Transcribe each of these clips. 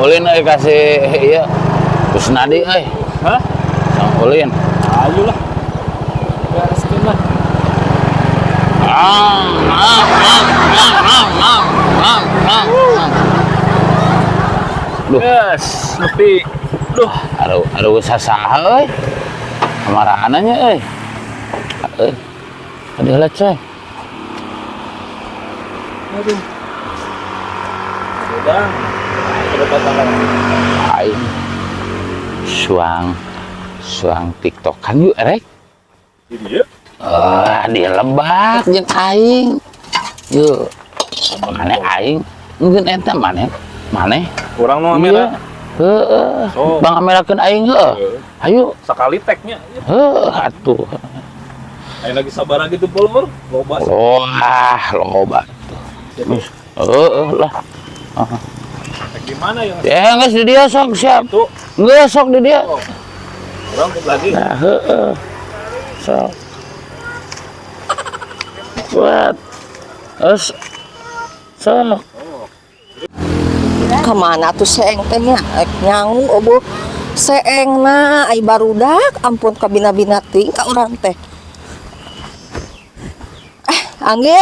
Ulin euy kasih ieu. Kusnadi euy. Hah? Sang ulin. Ayo lah. Bereskeun lah. Ah, ah, ah, ah, ah, ah, ah, ah, ah. Duh, Yes, nepi. Duh, aduh, aduh sasaha euy. Kemarahannya euy. Euy. Aduh lah coy. Aduh. Udah. Udah tangan. Aing suang suang TikTokan yuk erek. Ini ya. Ah, di lebak jeung aing. Yuk. Maneh aing mungkin eta maneh. Maneh. Kurang nu kamera. Heeh. Oh. Bang kamerakeun aing heuh. Ayo. Sekali tagnya. Heuh atuh. Ayo lagi sabar gitu follower. Loba. Wah, loba tuh. Heeh lah. Tag di mana ya? Ya geus di dia sok siap. Itu. Geus sok di dia. Oh. Urang lagi. Nah, heeh. Sok. Buat. Terus sok. Kemana tuh seeng teh nya? Rek nyangu obo seengna ai barudak ampun kabina-bina ting ka urang teh. Eh, Anggi,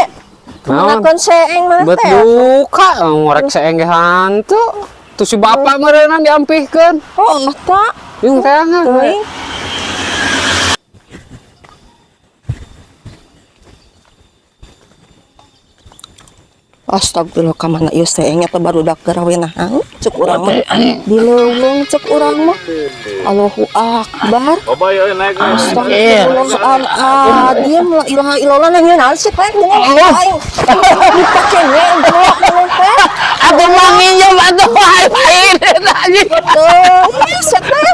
Naon? kemana seeng mana Bet teh? duka ngorek seeng ge hantu. Tuh si bapak meureunna diampihkeun. Oh, tak. Yung teangan. Teuing. Astagfirullah, kamana ieu seengnya teh barudak garawenahan cek urang mah. Di leuweung cek urang mah. Allahu akbar. Loba ya naik. Astagfirullahaladzim, la ilaha illallah, nanya naon sih teh geuning aing. Dipake we gelok ngomong teh. Atuh mah nginjem atuh aing anjing. Tuh, set teh.